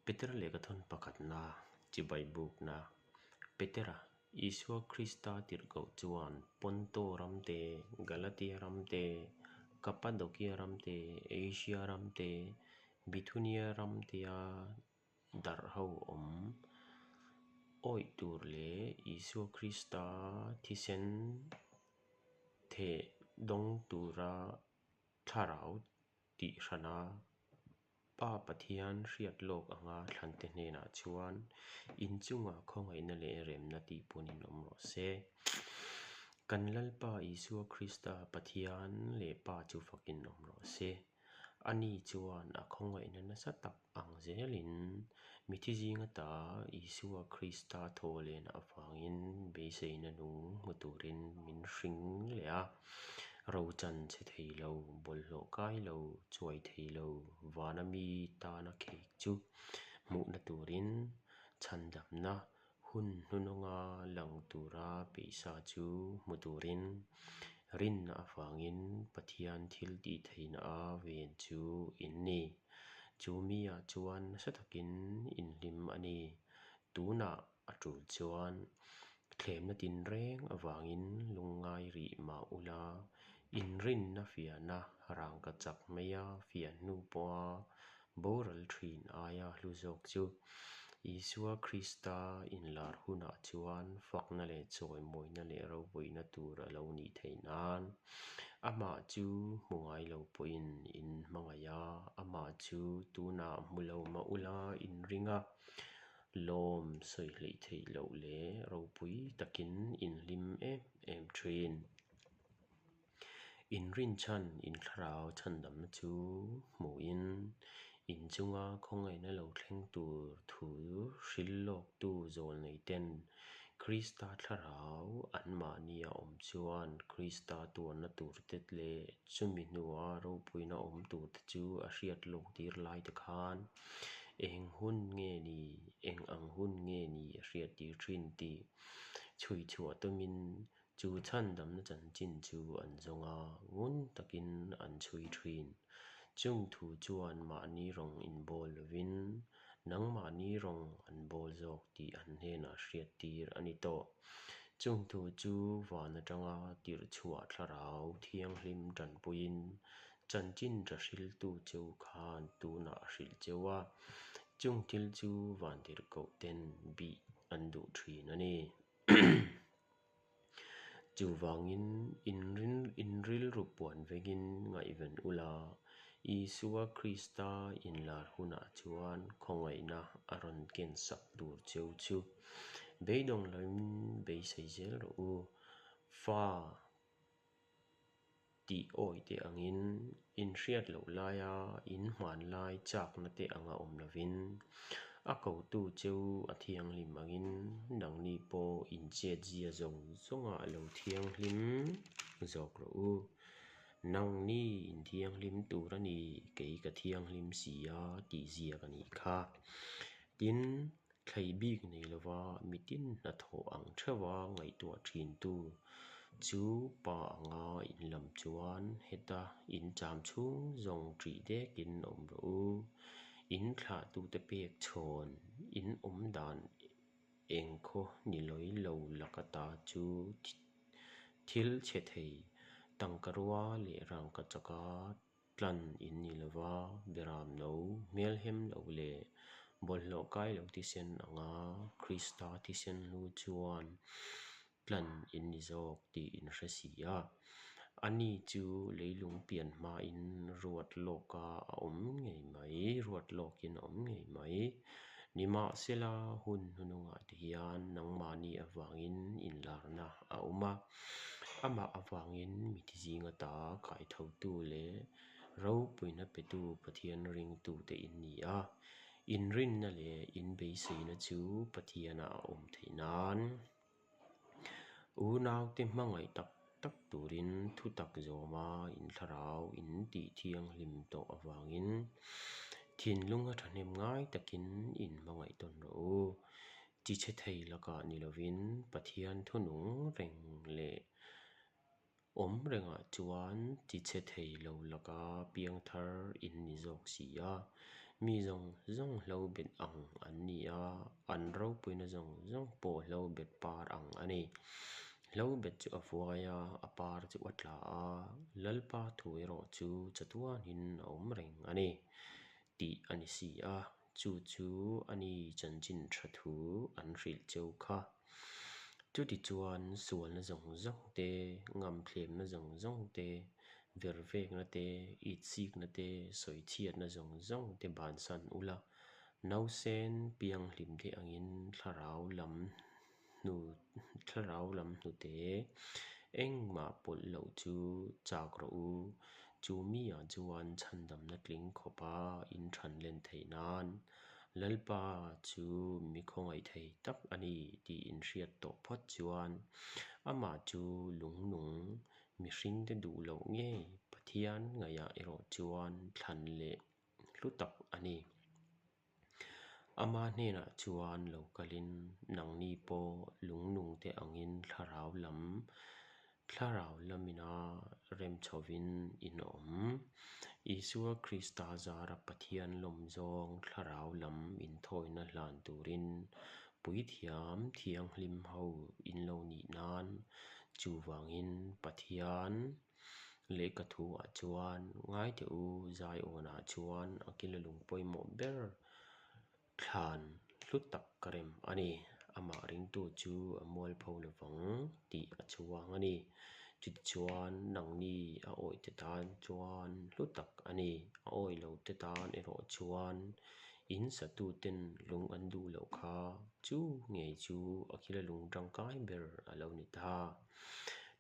Petera lehkhathawn pakhatna, chibai bukna, Petera, Isua Krista tirhkoh chuan Ponto ram te, Galatia ram te, Kapadokia ram te, Asia ram te, Bithunia ram tea darh ho awm awih tur leh Isua Krista thisen theh dawng tura thlarau tih hrana Pa Pathian hriat lawk anga thlante hnenah chuan in chungah khawngaihna leh remna tih punin awm rawh se. Kan Lalpa Isua Krista Pathian leh Pa chu fakin awm rawh se. Ani chuan a khawngaihna nasa tak ang zelin mithi zinga ta Isua Krista thaw lehna avangin beiseina nung hmu turin min hring leh a. Rochan chhe thei lo, bawlhhlawh kai lo, chuai thei lo, vana mi tana khek chu hmuhna turin chhandamna hun hnunawnga lang tura peihsa chu hmu turin rinna avangin Pathian thil tih theihna a ven chu in ni. Chu miah chuan nasa takin inhlim a ni. Tunah a tul chuan thlemna tinreng avangin lungngai rih mah ula, inrinna fiahna rangka chak maia fiah hnu pawha boral thin aia hlu zawk chu Isua Krista inlar hunah chuan fakna leh chawimawina leh ropuina tur a lo nih theih nan amah chu hmu ngai lo pawhin in hmangaih a, amah chu tunah hmu lo mah ula in ring a. Lawm sawi hleih theih loh leh ropui takin inhlim em em thin. Inrinchhan inthlarau chhandamna chu hmuhin inchunga khawngaihna lo thleng tur thu hril lawktu zawl nei ten Krista thlarau anmahnia awm chuan Krista tuarna turte leh chumi hnua ropuina awm turte chu a hriat lawk tir lai te khan Eng hun nge ni, eng ang hun nge ni a hriat tir thin tih chhui chhuah tumin chu chhandamna chanchin chu an zawng a, ngun takin an chhui thin. Chung thu chuan mahni rawng inbawl lovin nangmahni rawng an bawl zawk tih an hnenah hriat tir a ni tawh. Chung thu chu van atanga tirh chhuah thlarau thianghlim tanpuiin Chanchin tha hriltu cheu khan tunah a hrilh cheu a, chung thil chu vantirhkoh ten bih an duh thin a ni. Chuvangin in rilru puan vengin ngaihven ula, Isua Krista inlar hunah chuan khawngaihna a rawn ken sak tur cheu chu beidawng loin beisei zel rawh u. Fa Tih awi te angin inhriat loh laia in hmanlai chakna te anga awm lovin, a kotu cheu a thianghlim angin nangni pawh inchetzia zawng zawngah lo thianghlim zawk rawh u. Nangni inthianghlim tur a ni, kei ka thianghlim si a tih ziak a nih kha. Tin, Thlei bik nei lova mitin hnathawh ang theuha ngaihtuah thintu chu pa anga in lam chuan heta in cham chhung zawng ṭih dekin awm rawh u. In thlahtute pek chhawn in awm dan engkhaw ni lawi lo laka ta chu thil chhe thei tangkarua leh rangkachaka Tlan in ni lova, beram no, hmelhem lo leh bawlhhlawh kai lo thisen anga Krista thisen hlu chuan tlan in ni zawk tih in hre si a. Ani chu leilung pian hmain ruat lawka a awm ngei mai, ruat lawkin a awm ngei mai. Nimahsela, hun hnunungah te hian nangmahni avangin inlarna a awm a. Amah avangin mithi zinga ta kaithotu leh ropuina petu Pathian ringtute in ni a, inrinna leh inbeiseina chu Pathianah a awm theih nan unaute hmangaih tak tak turin thutak zawma in thlarau in tih thianghlim tawh avangin thinlunga thahnem ngai takin in hmangaih tawn rawh u. Chi chhe thei lakah ni lovin Pathian thunung reng leh awm rengah chuan chi chhe thei lo laka piangthar in ni zawk si a. Mi zawng zawng hlobet ang an ni a, an ropuina zawng zawng pawh hlobet par ang a ni. Hlobet chu a vuai a, a par chu a tla a, Lalpa thu erawh chu chatuanin a awm reng a ni, tih a ni si a, chu chu a ni chanchin tha thu an hrilh cheu kha. Chutichuan sualna zawng zawng te, ngamthlemna zawng zawng te, vervekna te, itsikna te, sawichhiatna zawng zawng te bansan ula, nausen pianghlim te angin thlarau lam hnu thlarau lam hnute engmah pawlh loh chu chak rawh u, chu mi-ah chuan chhandamna tling khawpa in than len theih nan Lalpa chu mi khawngaih thei tak a ni tih in hriat tawh phawt chuan amah chu lungnung mihringte duh loh ngei Pathian ngaihah erawh chuan thlan leh hlu tak a ni. Ama hnenah chuan lo kalin nangni pawh lungnungte angin thlarau lam thlarau lamina rem chhovin in awm. Isua Krista zara Pathian lawm zawng thlarau lam inthawina hlan turin puithiam thianghlim ho in lo nih nan chuvangin Pathian Lehkha thuah chuan ngai teh u, Zion-ah chuan a kila lung pawimawh ber thlan hlu tak ka rem a ni. Amah ringtu chu a mualpho lovang tih a chuang a ni. Chutichuan, nangni a awihte tan chuan hlu tak a ni. A awih lote tan erawh chuan in satuten lung an duh loh kha chu ngei chu a kila lung tangkai ber a lo ni ta.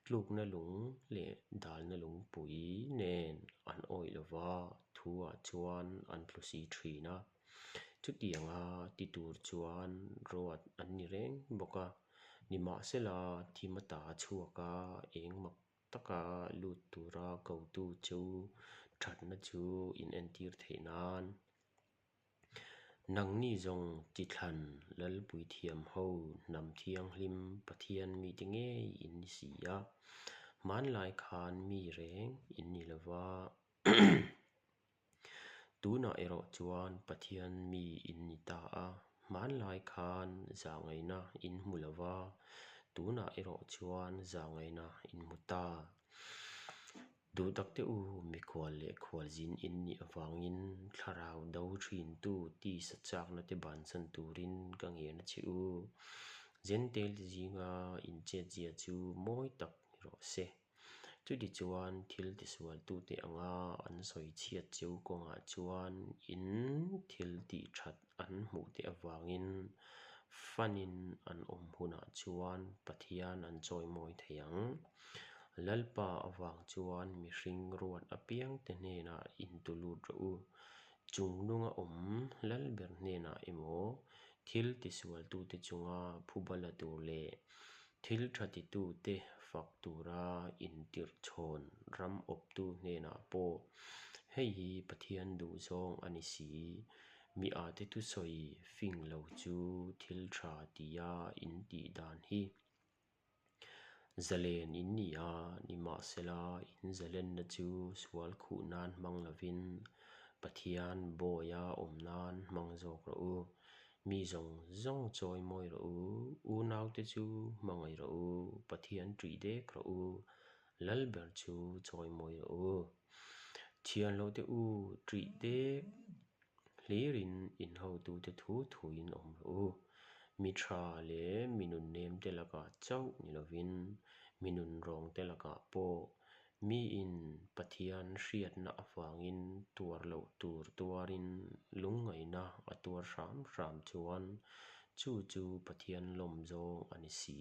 Tlukna lung leh dalna lungpui nen an awih lova thu-ah chuan an tlu si thin a. Chutianga ti tur chuan ruat an ni reng bawk a. Nimahsela, thim ata chhuak a, eng mak taka lut tura kotu chu thatna chu inentir theih nan. Nangni zawng chi thlan Lalpui thiam ho hnam thianghlim Pathian mite ngei in ni si a, hmanlai khan mi reng in ni lo va, tunah erawh chuan Pathian mi in ni ta a, hmanlai khan zahngaihna in hmu lo va, tunah erawh chuan zahngaihna in hmu ta. Duh tak teh u, mikhual leh khualzin in nih avangin thlarau do thintu tisa chakna te bansan turin ka ngen a che u. Jentail te zinga inchetzia chu mawi tak ni rawh se. Chutichuan thil tisualtute anga an sawi chhiat cheu kawngah chuan in thil tih that an hmuh te avangin fanin an awm hunah chuan Pathian an chawimawi thei ang. Lalpa avang chuan mihring ruat apiangte hnenah intu lut rawh u. Chungnunga awm Lalber hnenah emaw, thil tisualtute chunga phuba la tur leh thil tha titute fak tura intirhchhawn ram awptu hnenah pawh hei hi Pathian duhzawng a ni si. Mi ate thusawi fing lo chu thil tha tia intih dan hi. Zalen in ni a, nimahsela in zalenna chu sual khuh nan hmang lovin Pathian bawia awm nan hmang zawk rawh u. Mi zawng zawng chawi mawi rawh u, unaute chu hmangaih rawh u, Pathian ṭih dek rawh u, Lalber chu chawi mawi rawh u. Thianlote u, ṭih dek Hlirin in hotute thu thuin awm rawh u. Mi tha leh mi nunnemte lakah chauh ni lovin mi nunrawngte lakah pawh miin Pathian hriatna avangin tuar loh tur tuarin lungngaihna a tuar hram hram chuan chu chu Pathian lawm zawng a ni si.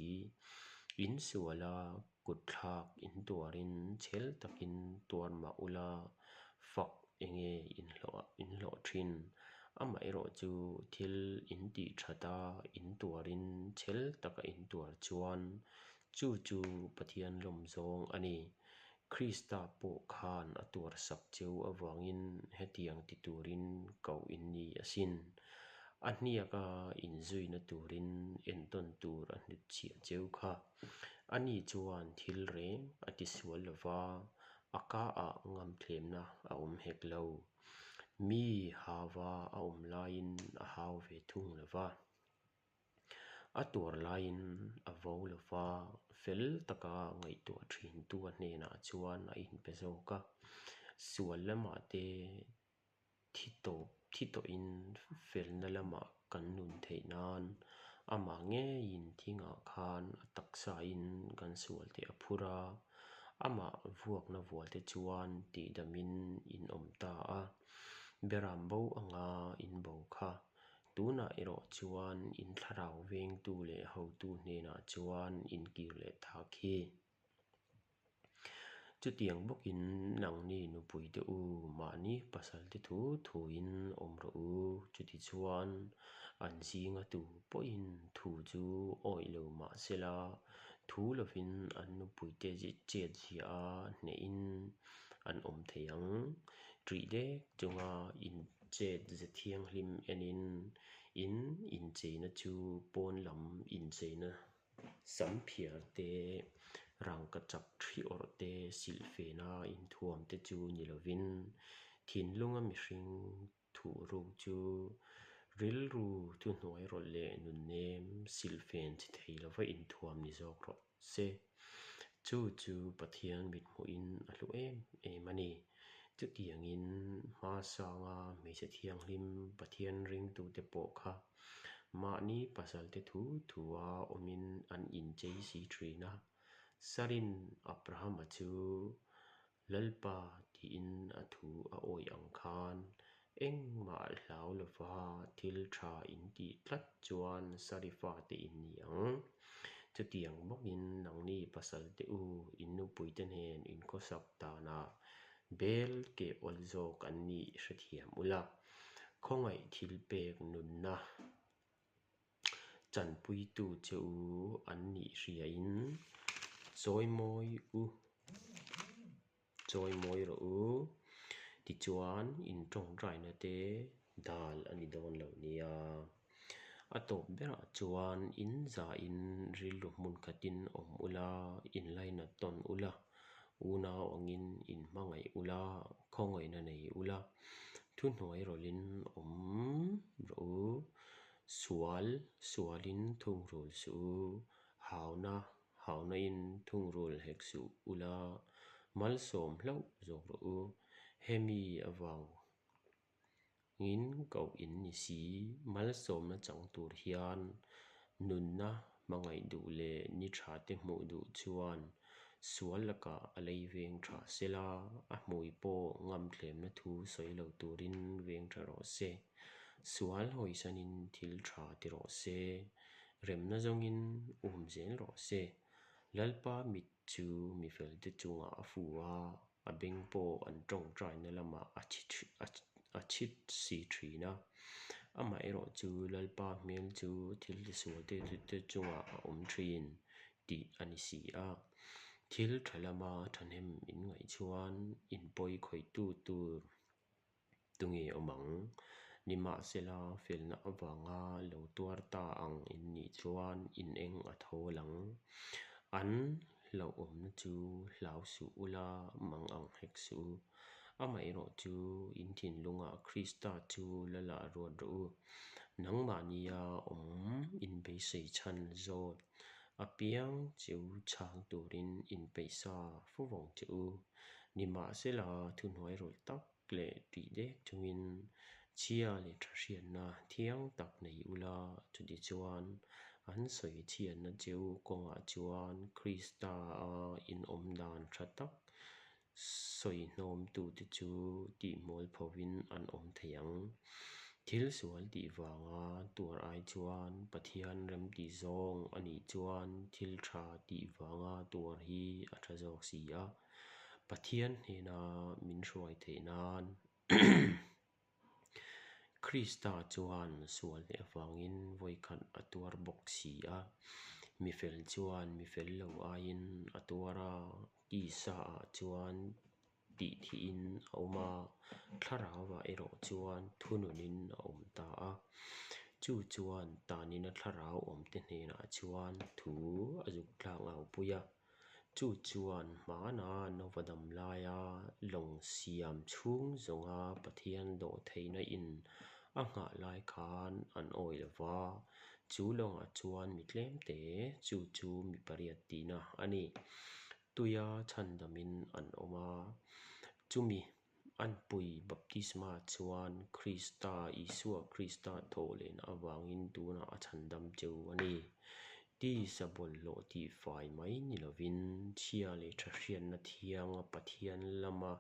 In suala Kutthlak in tuarin chhel takin tuar mah ula, fak enge in hlawh in hlawh thin. Amaherawh chu thil in tih that a, in tuarin chhel taka in tuar chuan chu chu Pathian lawm zawng a ni. Krista pawh khan a tuar sak cheu avangin hetiang ti turin koh in ni asin. A hniaka inzuina turin entawn tur a hnutchhiah cheu kha. Ani chuan thil reng a tisual lo va, a ka ah ngamthlemna a awm hek lo. Mi hauva a awm laiin a hau ve thung lo va. A tuar laiin a vo lo va, fel taka ngaihtuah thintu a hnenah chuan a inpe zawk a. Sual lamah te thi tawp thi tawhin felna lamah kan nun theih nan amah ngeiin thingah khan a taksain kan sualte a phur a, amah vuakna vualte chuan tihdamin in awm ta a. Beram bo anga in bo kha tunah erawh chuan in thlarau vengtu leh hotu hnenah chuan in kir leh ta khi. Chutiang bawkin nangni nupuite u, mahni pasalte thu thuin awm rawh u. Chutichuan, an zinga tu pawhin thu chu awih lo mah sela, thu lovin an nupuite chetziah a hnehin an awm thei ang. Ṭih dek chunga in chet ze thianghlim enin in incheina chu pawn lam incheina Sam phiar te, rangkachak thi awrh te, silhfena inthuam te chu ni lovin thinlunga mihring thuh ruk chu rilru thuhnuai rawlh leh nunnem silhfen chi thei lova inthuam ni zawk rawh se. Chu chu Pathian mithmuhin a hlu em em a ni. Chutiangin hmasanga hmeichhe thianghlim Pathian ringtute pawh kha Mahni pasalte thu thua awmin an inchei si thin a. Sarin Abrahama chu Lalpa tiin a thu a awih ang khan engmah hlau lova thil tha in tih tlat chuan Sari fate in ni ang. Chutiang bawkin nangni pasalte u in nupuite nen inkhawsak danah bel keh awl zawk an nih hrethiam ula. Khawngaih thil pek nunna chanpuitu che u an nih hriain chawimawi u, chawimawi rawh u. Tichuan, in tawngtaina te dal a ni dawn lo nia. A tawp berah chuan in zahin rilru hmun khatin awm ula, inlainat tawn ula. Unau angin in hmangaih ula, khawngaihna nei ula, thuhnuai rawlhin awm rawh u, sual sualin thungrul suh u, hauna haunain thungrul hek suh ula, malsawm hlauh zawk rawh u, hemi avang Ngin koh in ni si, malsawmna chang tur hian nunna hmangaih duh leh ni tha te hmuh duh chuan sual lakah a lei veng tha sela, a hmui pawh ngamthlemna thu sawi lo turin veng tha rawh se. Sual hawisanin thil tha ti rawh se, remna zawngin um zel rawh se. Lalpa mit chu mifelte chungah a fu a, A beng pawh an tawngtaina lamah a chhit si thin a. Amaherawhchu Lalpa hmel chu thil tisualte te chungah a awm thin tih a ni si a. Thil tha lama thahnem in ngaih chuan inpawi khawihtu tur Tunge awm ang? Nimahsela, felna avanga lo tuar ta ang in nih chuan in eng a tho lang. An hlauhawmna chu hlau suh ula, mang ang hek suh u. Amaherawhchu, in thinlungah Krista chu Lala ruat rawh u. Nangmahnia awm in beisei chhan zawt apiang che u chhang turin inpeihsa fo vang che u. Nimahsela, thuhnuai rawlh tak leh tih dek chungin chhia leh tha hriatna thiang tak nei ula, chutichuan an sawi chhiatna cheu kawngah chuan Krista-a inawm dan tha tak sawi hnawmtute chu tihmual phovin an awm thei ang. Thil sual tih vanga tuar ai chuan Pathian remti zawng a nih chuan thil tha tih vanga tuar hi a tha zawk si a. Pathian hnena min hruai theih nan Krista chuan sual leh avangin vawikhat a tuar bawk si a. Mifel chuan mifel lo aiin a tuar a, tisa-ah chuan tih thihin a awm a, thlarauah erawh chuan thununin a awm ta a. Chu chuan tanina thlarau awmte hnenah chuan thu a zuk tlak au pui a. Chu chuan hmana Nova dam laia lawng siam chhung zawnga Pathian dawhtheihna in a nghah lai khan an awih lo va, chu lawngah chuan mi tlemte, chu chu mi pariat tihna a ni, tuia chhandamin an awm a. Chumi anpui baptisma chuan Krista, Isua Krista thawhlehna avangin tunah a chhandam cheu a ni. Tisa bawlhhlawh tihfai mai ni lovin chhia leh tha hriatna thianga Pathian lama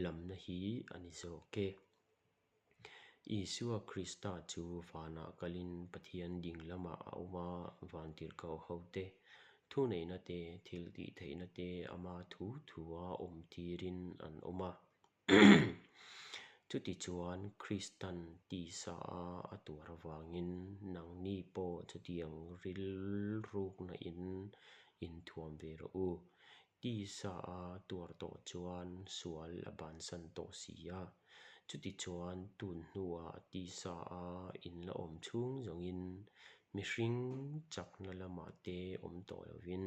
lamna hi a ni zawk e. Isua Krista chu vanah kalin Pathian ding lamah a awm a, vantirhkoh hote thuneihna te, thiltihtheihna te ama thu thua awm tirin an awm a. Chutichuan Kristan tisa a a tuar avangin nangni pawh chutiang rilrukna in inthuam ve rawh u. Tisa a tuar tawh chuan sual a bansan tawh si a. Chutichuan tun hnuah tisa a in la awm chhung zawngin mihring chakna lamah te awm tawh lovin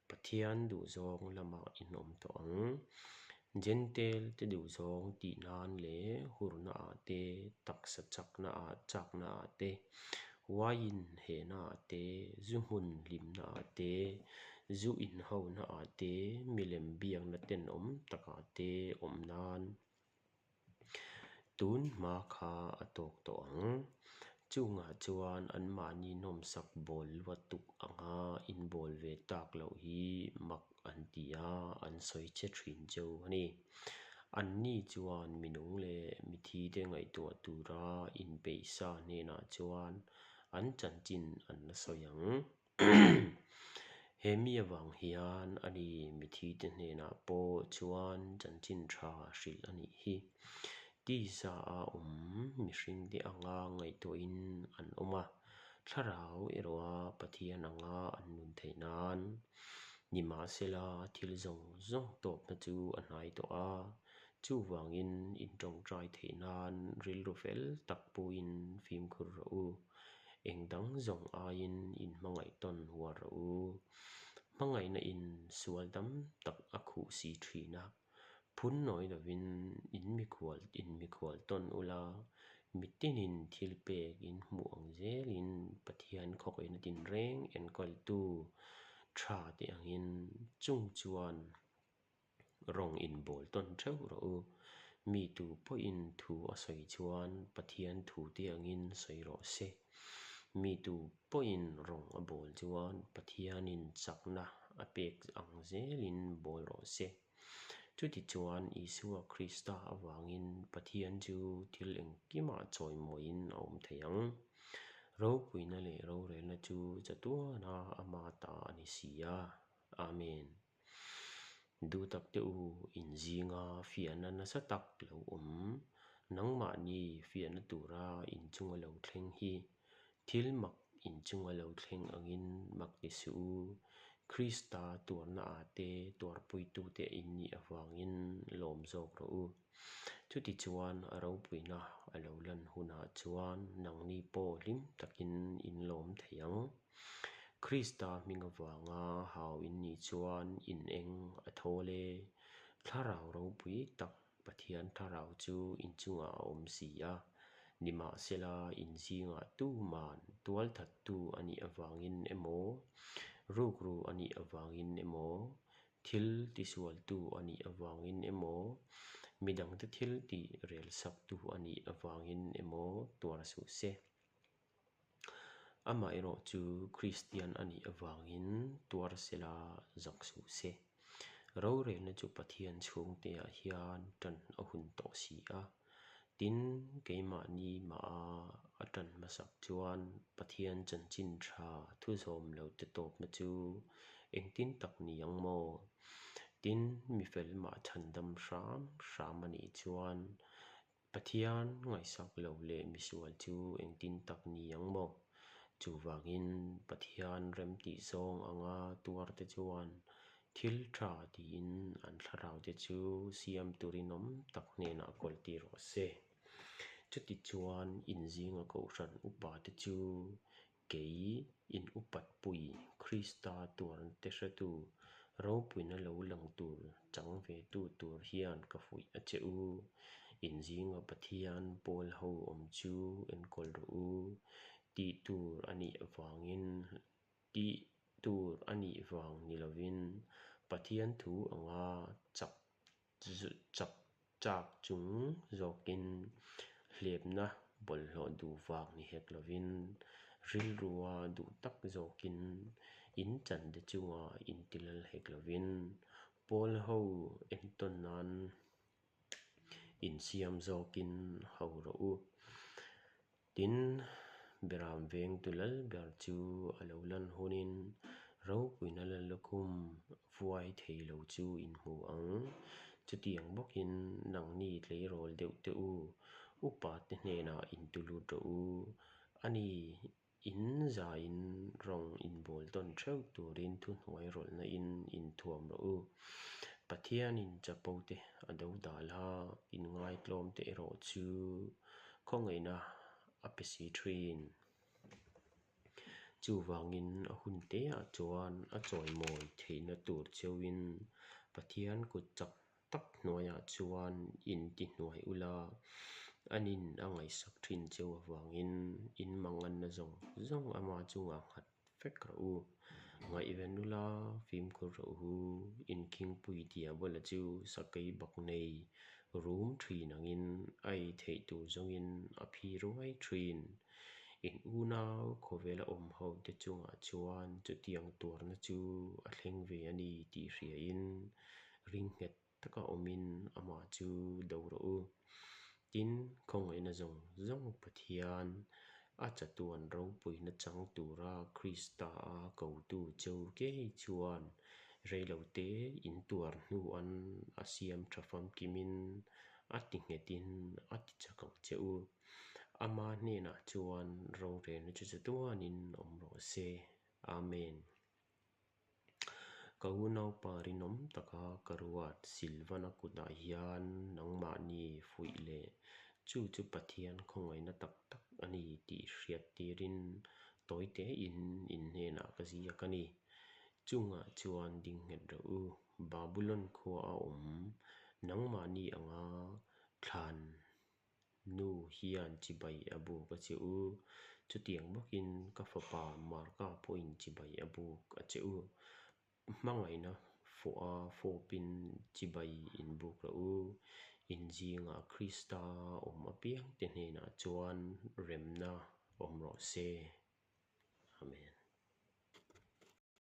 Pathian duhzawng lamah in awm tawh ang. Jentail te duhzawng tih nan leh hurna ah te, taksa chakna ah chakna ah te, wine hehna ah te, zu hmun hlimna ah te, zu inhona ah te, milem biakna tenawm takah te awm nan Tun hma kha a tawk tawh ang. Chungah chuan anmahni nawmsak bawl luat tuk anga inbawl ve tak loh hi mak an ti a, an sawi che thin cheu a ni. Anni chuan minung leh mithite ngaihtuah tura inpeih sa hnenah chuan an chanchin an la sawi ang. He mi avang hian a ni mithite hnenah pawh chuan chanchin tha hrilh a nih hi. Tisa a awm mihringte anga ngaihtuahin an awm a, thlarau erawha Pathian anga an nun theih nan. Nimahsela thil zawng zawng tawpna chu a hnai tawh a, chuvangin intawngtai theih nan rilru fel tak puin fimkhur rawh u. Eng dang zawng aiin in hmangaih tawn huar rawh u. Hmangaihna in sual tam tak a khuh si thin a. Phun nawi lovin in mikhual in mikhual tawn ula, mitinin thil pek in hmuh ang zelin Pathian khawkaihna tinreng enkawltu tha te angin chung chuan Rawng inbawl tawn theuh rawh u. Mi tu pawhin thu a sawi chuan Pathian thu te angin sawi rawh se. Mi tu pawhin rawng a bawl chuan Pathianin chakna a pek ang zelin bawl rawh se. Chutichuan Isua Krista avangin Pathian chu thil engkimah chawimawiin a awm thei ang. Ropuina leh rorelna chu chatuana ama ta a ni si a. Amen. Duh tak te u, in zinga fiahna nasa tak lo awm, nangmahni fiahna tura in chunga lo thleng hi thil mak in chunga lo thleng angin mak ti suh u. Krista tuarna ah te tuarpuitute in nih avangin lawm zawk rawh u. Chutichuan a ropuina a lo lan hunah chuan nangni pawh hlim takin in lawm thei ang. Krista hming avanga hau in nih chuan in eng a thawl e. Thlarau ropui tak Pathian thlarau chu in chungah a awm si a. Nimahsela in zingah tuman tualthattu a nih avangin emaw, rukru a nih avangin emaw, thil tisualtu a nih avangin emaw, midangte thil tih relsaktu a nih avangin emaw tuar suh se. Amaherawh chu Kristian a nih avangin tuar sela zak suh se. Rorelna chu Pathian chhungteah hian tan a hun tawh si a. Tin, keimahni maha a tan hmasak chuan Pathian chanchin tha thu zawm lo te tawpna chu engtin tak ni ang maw? Tin, mifel mah chhandam hram hram a nih chuan Pathian ngaihsak lo leh misual chu engtin tak ni ang maw? Chuvangin Pathian remtih zawng anga tuarte chuan thil tha tiin an thlaraute chu siam turin awm tak hnenah kawltir rawh se. Chutichuan inzinga kohhran upate chu kei in upatpui Krista tuarte hretu. Ropuina lo lang tur chang ve tu tur hian ka fuih a che u. In zinga Pathian pawl ho awm chu enkawl rawh u. Tih tur a nih avangin tih tur a nih vang ni lovin Pathian thu anga chak chak chak chung zawkin hlepna bawlhhlawh duh vang ni hek lovin rilrua duh tak zawkin in chante chunga intilal hek lovin pawl ho entawn nan insiam zawkin ho rawh u. Tin, Beram vengtu lal ber chu a lo lan hunin ropuina lal lukhum vuai thei lo chu in hmu ang. Chutiang bawkin nangni tleirawl deuh te u, upa te hnenah intulut rawh u. A ni, in zaiin rawng inbawl tawn theuh turin thuhnuai rawlhna in inthuam rawh u. Pathianin chapo te a do dal a, inngaitlawm te erawh chu khawngaihna a pe si thin. Chuvangin a hun teah chuan a chawimawi theihna tur cheuhin Pathian kut chak tak hnuaiah chuan intihnuai ula, anin a ngaihsak thin cheu avangin in manganna zawng zawng ama chungah nghat vek rawh u. Ngaihven ula, fimkhur rawh u, inkhingpui diabola chu sakei bak nei rum thin angin a ei theih tur zawngin a phi ruai thin. In unau khawvela awm ho te chungah chuan chutiang tuarna chu a thleng ve a ni tih hriain ringnghet taka awmin amah chu do rawh u. Tin, khawngaihna zawng zawng Pathian a chatuan ropuina chang tura Krista a kotu cheu ngei chuan reilote in tuar hnuan a siam tha famkimin a ti nghetin a ti chak ang che u. Ama hnenah chuan rorelna chu chatuanin awm rawh se. Amen. Ka unaupa rinawm taka ka ruat Silvana kutah hian nangmahni fuih leh chu chu Pathian khawngaihna tak tak a ni tih hriat tirin tawi tein in hnenah ka ziak a ni. Chungah chuan ding nghet rawh u, Babulon khua a awm nangmahni anga thlan Nu hian chibai a buk a che u. Chutiang bawkin ka fapa Marka pawhin chibai a buk a che u. Hmangaihna fawha fawpin chibai in buk rawh u. In zingah Krista awm apiangte hnenah chuan remna awm rawh se. Amen.